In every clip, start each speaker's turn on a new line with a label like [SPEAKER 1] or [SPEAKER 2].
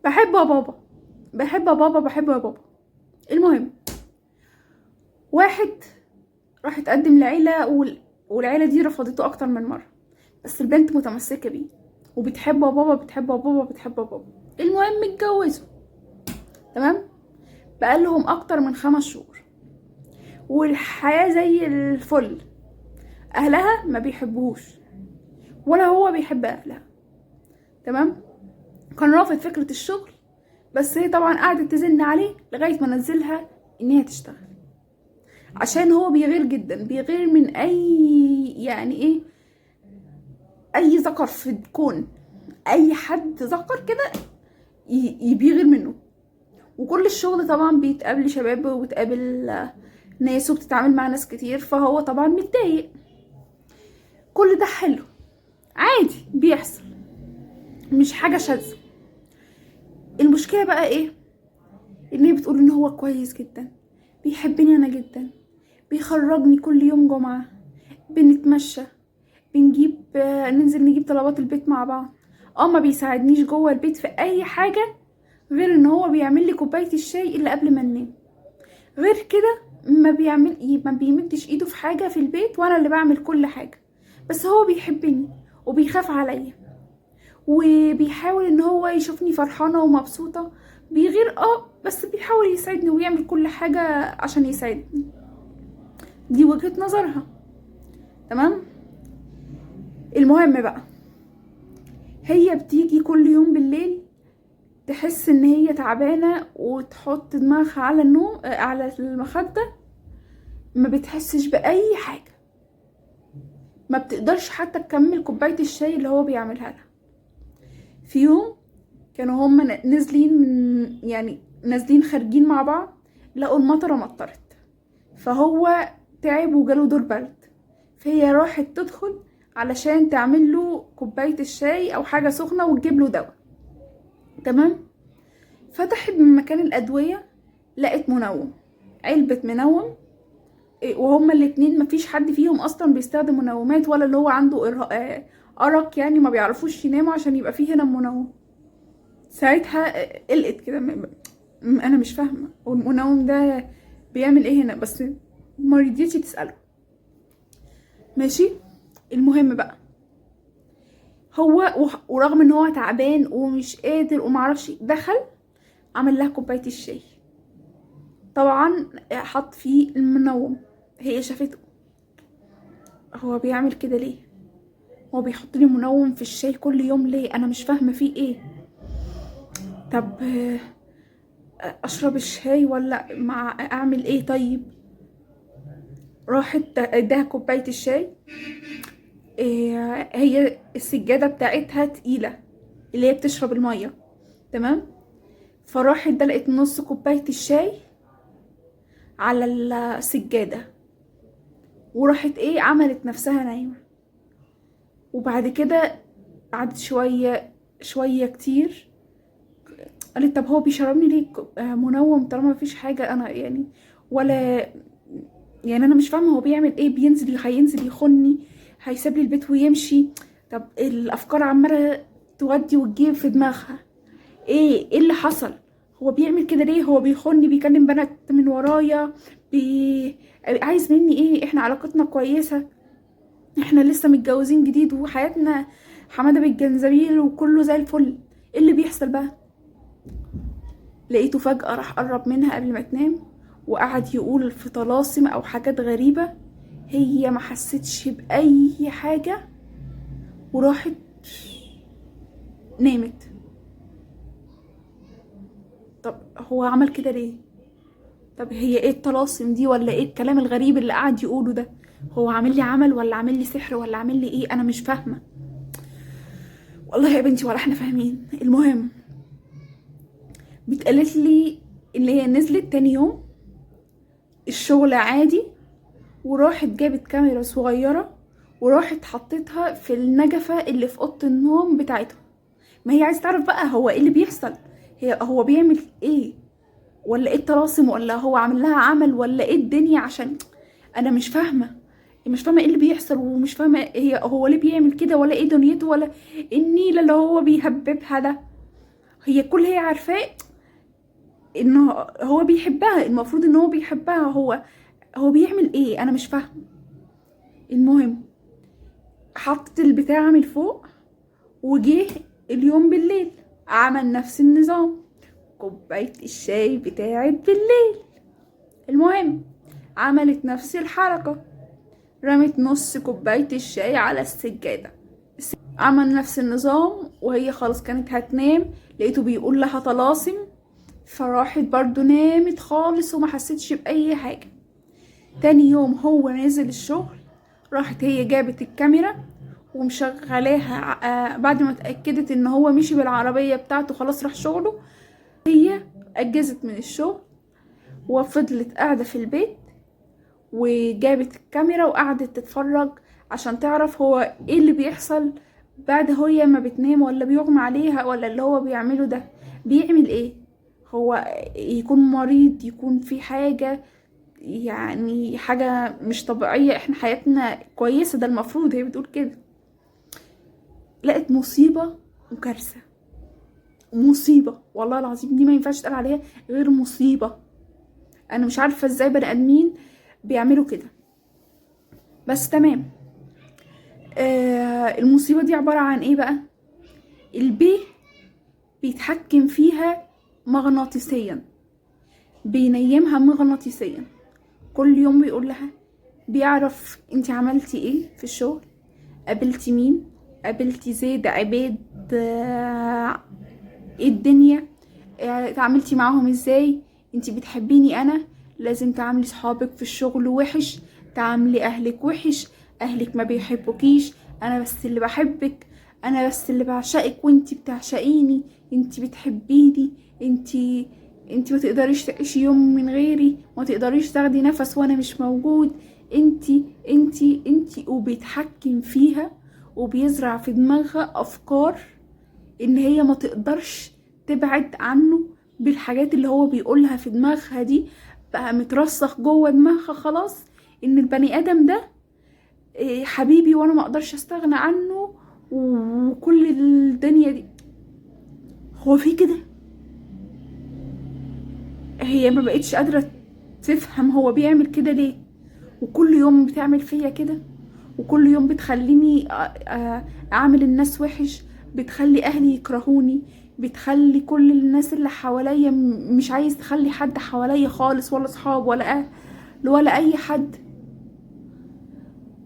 [SPEAKER 1] بحبه يا بابا، بحبه يا بابا، بحبه يا بابا. المهم واحد راح يتقدم لعيلة والعيلة دي رفضته أكتر من مرة، بس البنت متمسكة بيه وبتحبه يا بابا، بتحبه يا بابا، بتحبه يا بابا. المهم اتجوزوا، تمام؟ بقالهم أكتر من 5 شهور والحياة زي الفل. أهلها ما بيحبوش ولا هو بيحب أهلها، تمام؟ كان رافض فكرة الشغل، بس هي طبعا قعدت تزن عليه لغاية ما نزلها إن هي تشتغل، عشان هو بيغير جدا، بيغير من أي يعني إيه أي ذكر في الكون، أي حد ذكر كده بيغير منه. وكل الشغل طبعا بيتقابل شباب وبتقابل ناس وبتتعامل مع ناس كتير، فهو طبعا متضايق. كل ده حلو عادي بيحصل، مش حاجة شاذة. المشكلة بقى ايه؟ ان هي بتقول ان هو كويس جدا، بيحبني انا جدا، بيخرجني كل يوم جمعة، بنتمشى، ننزل نجيب طلبات البيت مع بعض. ما بيساعدنيش جوه البيت في اي حاجة غير ان هو بيعمل لي كوباية الشاي اللي قبل ما ننام، غير كده ما بيمدش ايده في حاجة في البيت، وانا اللي بعمل كل حاجة. بس هو بيحبني وبيخاف عليا وبيحاول ان هو يشوفني فرحانة ومبسوطة، بيغير بس بيحاول يساعدني ويعمل كل حاجة عشان يساعدني. دي وجهة نظرها، تمام؟ المهم بقى هي بتيجي كل يوم بالليل تحس ان هي تعبانة وتحط دماغها على النوم، على المخدة، ما بتحسش بأي حاجة، ما بتقدرش حتى تكمل كوباية الشاي اللي هو بيعملها لها. في يوم كانوا هما نازلين من يعني نازلين خارجين مع بعض، لقوا المطرة مطرت، فهو تعب وجاله دور برد، فهي راحت تدخل علشان تعمل له كوباية الشاي او حاجة سخنة وتجيب له دواء، تمام؟ فتحت من مكان الأدوية لقت منوم، علبة منوم، وهما الاتنين مفيش حد فيهم اصلا بيستخدم منومات ولا اللي هو عنده ارق، يعني ما بيعرفوش يناموا عشان يبقى فيه هنا منوم. ساعتها قلقت كده، انا مش فاهمه والمنوم ده بيعمل ايه هنا، بس ما رضيتش تساله. ماشي. المهم بقى هو ورغم ان هو تعبان ومش قادر ومعرفش، دخل عمل لها كوباية الشاي، طبعا حط فيه المنوم. هي شافته هو بيعمل كده ليه، هو بيحط لي منوم في الشاي كل يوم ليه، انا مش فاهمه فيه ايه. طب اشرب الشاي ولا مع اعمل ايه؟ طيب راحت اداها كوباية الشاي. هي السجادة بتاعتها تقيلة اللي هي بتشرب المية، تمام؟ فراحت دلقت نص كوباية الشاي على السجادة، وراحت عملت نفسها نايمة. وبعد كده قعدت شوية شوية كتير، قالت طب هو بيشربني ليه منوم طالما مفيش حاجة، انا يعني ولا يعني انا مش فاهمة هو بيعمل ايه، هينزل يخني، هيسيب لي البيت ويمشي. طب الافكار عمالة تودي وتجيب في دماغها، ايه اللي حصل، هو بيعمل كده ليه، هو بيخوني، بيكلم بنات من ورايا، عايز مني ايه، احنا علاقتنا كويسة، احنا لسه متجوزين جديد وحياتنا حمادة بالجنزبيل وكله زي الفل، ايه اللي بيحصل بقى؟ لقيته فجأة راح قرب منها قبل ما تنام وقعد يقول في طلاسم او حاجات غريبة، هي ما حستش بأي حاجة وراحت نامت. طب هو عمل كده ليه؟ طب هي ايه الطلاسم دي ولا ايه الكلام الغريب اللي قعد يقوله ده؟ هو عامل لي عمل ولا عامل لي سحر ولا عامل لي ايه؟ انا مش فاهمة والله يا بنتي، ولا احنا فاهمين. المهم بتقالت لي اللي هي نزلت تاني يوم الشغل عادي، وراحت جابت كاميرا صغيرة وراحت حطتها في النجفة اللي في أوضة النوم بتاعتهم. ما هي عايزة تعرف بقى هو ايه اللي بيحصل، هو بيعمل ايه، ولا ايه الطلاسم، ولا هو عامل لها عمل، ولا ايه الدنيا، عشان انا مش فاهمة، مش فاهمة ايه اللي بيحصل، ومش فاهمة هو ليه بيعمل كده، ولا ايه دنيته، ولا النيلة اللي هو بيهببها ده. هي كل هي عارفاه انه هو بيحبها، المفروض ان هو بيحبها، هو بيعمل ايه انا مش فاهمه. المهم حطت البتاعة من فوق، وجه اليوم بالليل عمل نفس النظام، كوباية الشاي بتاعت بالليل. المهم عملت نفس الحركة، رمت نص كوباية الشاي على السجادة، عمل نفس النظام، وهي خلاص كانت هتنام، لقيته بيقول لها طلاسم، فراحت برضو نامت خالص وما حستش بأي حاجة. تاني يوم هو نازل الشغل، راحت هي جابت الكاميرا ومشغلاها، بعد ما اتأكدت ان هو مشي بالعربية بتاعته خلاص راح شغله، هي اجزت من الشغل وفضلت قاعدة في البيت، وجابت الكاميرا وقعدت تتفرج عشان تعرف هو ايه اللي بيحصل بعد هي ما بتنام، ولا بيغمى عليها، ولا اللي هو بيعمله ده بيعمل ايه، هو يكون مريض، يكون في حاجة، يعني حاجة مش طبيعية، احنا حياتنا كويسة ده المفروض، هي بتقول كده. لقت مصيبة وكارثة، مصيبة والله العظيم دي ما ينفعش تقال عليها غير مصيبة. انا مش عارفة ازاي بني ادمين بيعملوا كده، بس تمام. المصيبة دي عبارة عن ايه بقى؟ البي بيتحكم فيها مغناطيسيا، بينيمها مغناطيسيا، كل يوم بيقول لها، بيعرف انت عملتي ايه في الشغل، قابلتي مين، قابلتي زيد عبيد، ايه الدنيا، اتعاملتي معاهم ازاي، انت بتحبيني انا، لازم تعاملي صحابك في الشغل وحش، تعاملي اهلك وحش، اهلك ما بيحبوكيش، انا بس اللي بحبك، انا بس اللي بعشقك، وانت بتعشقيني، انت بتحبيني، انت ما تقدريش تعيشي يوم من غيري، ما تقدريش تاخدي نفس وانا مش موجود، انت انت انت. وبيتحكم فيها وبيزرع في دماغها افكار ان هي ما تقدرش تبعد عنه بالحاجات اللي هو بيقولها في دماغها دي، بقى مترسخ جوه دماغها خلاص ان البني ادم ده حبيبي وانا ما اقدرش استغنى عنه وكل الدنيا دي. هو في كده؟ هي ما بقتش قادرة تفهم هو بيعمل كده ليه، وكل يوم بتعمل فيا كده، وكل يوم بتخليني اعمل الناس وحش، بتخلي اهلي يكرهوني، بتخلي كل الناس اللي حواليا مش عايز تخلي حد حواليا خالص، ولا صحاب ولا اهل ولا اي حد.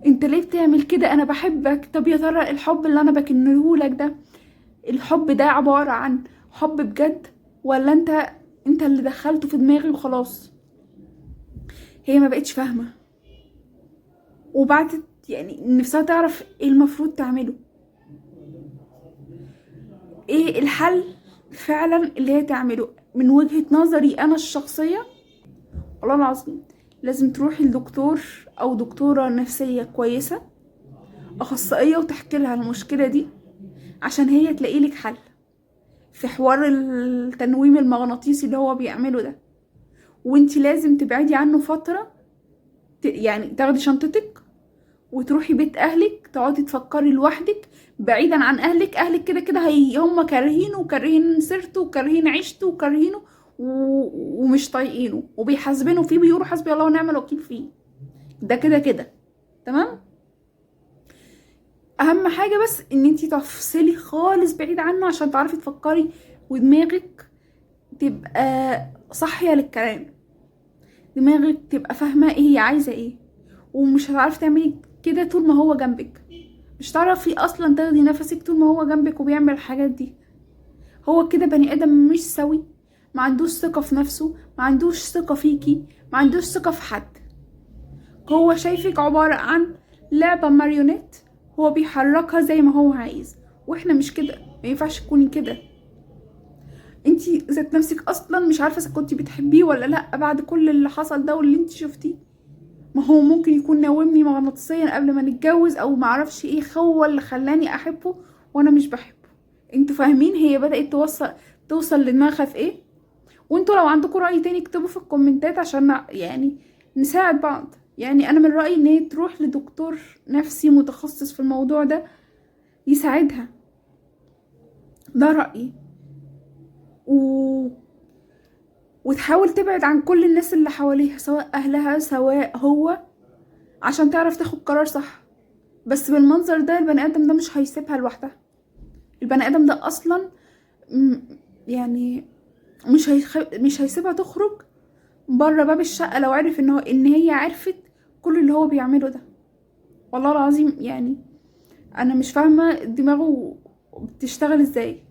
[SPEAKER 1] انت ليه بتعمل كده؟ انا بحبك. طب يا ترى الحب اللي انا بكنهولك ده، الحب ده عبارة عن حب بجد، ولا انت اللي دخلته في دماغي وخلاص؟ هي ما بقتش فاهمة، وبعدت يعني نفسها تعرف ايه المفروض تعمله، ايه الحل فعلا اللي هي تعمله. من وجهة نظري انا الشخصية والله العظيم لازم تروحي لدكتور او دكتورة نفسية كويسة، اخصائية، وتحكي لها المشكلة دي عشان هي تلاقي لك حل في حوار التنويم المغناطيسي اللي هو بيعمله ده. وانتي لازم تبعدي عنه فترة، يعني تاخدي شنطتك وتروحي بيت اهلك، تقعدي تفكري لوحدك بعيدا عن اهلك. اهلك كده كده هم كارهينه وكارهين سيرته وكارهين عيشته وكارهينه ومش طايقينه وبيحاسبينه فيه، بيقولوا حسبي الله ونعم الوكيل فيه، ده كده كده تمام. اهم حاجة بس ان انتي تفصلي خالص بعيد عنه عشان تعرفي تفكري ودماغك تبقى صاحية للكلام، دماغك تبقى فاهمه ايه هي عايزه ايه. ومش هتعرفي تعملي كده طول ما هو جنبك، مش هتعرفي اصلا تاخدي نفسك طول ما هو جنبك وبيعمل الحاجات دي. هو كده بني ادم مش سوي، ما عندوش ثقة في نفسه، ما عندوش ثقة فيكي، ما عندوش ثقة في حد. هو شايفك عبارة عن لعبه ماريونيت هو بيحركها زي ما هو عايز، واحنا مش كده، ما ينفعش تكوني كده. انتي ذات نفسك اصلا مش عارفه اذا كنتي بتحبيه ولا لا بعد كل اللي حصل ده واللي انتي شفتيه. ما هو ممكن يكون ناومني مغناطيسيا قبل ما نتجوز او ما اعرفش ايه هو اللي خلاني احبه وانا مش بحبه. انتوا فاهمين هي بدأت توصل لدماغها في ايه؟ وانتوا لو عندكم رأي تاني اكتبوا في الكومنتات عشان يعني نساعد بعض. يعني انا من رأيي ان هي تروح لدكتور نفسي متخصص في الموضوع ده يساعدها، ده رأيي. و... وتحاول تبعد عن كل الناس اللي حواليها، سواء اهلها سواء هو، عشان تعرف تاخد قرار صح. بس بالمنظر ده البني ادم ده مش هيسيبها لوحدها. البني ادم ده اصلا يعني مش هيسيبها تخرج بره باب الشقة لو عرف ان هي عرفت كل اللي هو بيعمله ده. والله العظيم يعني انا مش فاهمة دماغه بتشتغل ازاي،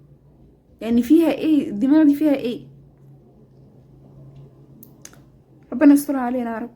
[SPEAKER 1] يعني فيها ايه الدماغ دي، فيها ايه؟ ربنا يستر علينا يا رب.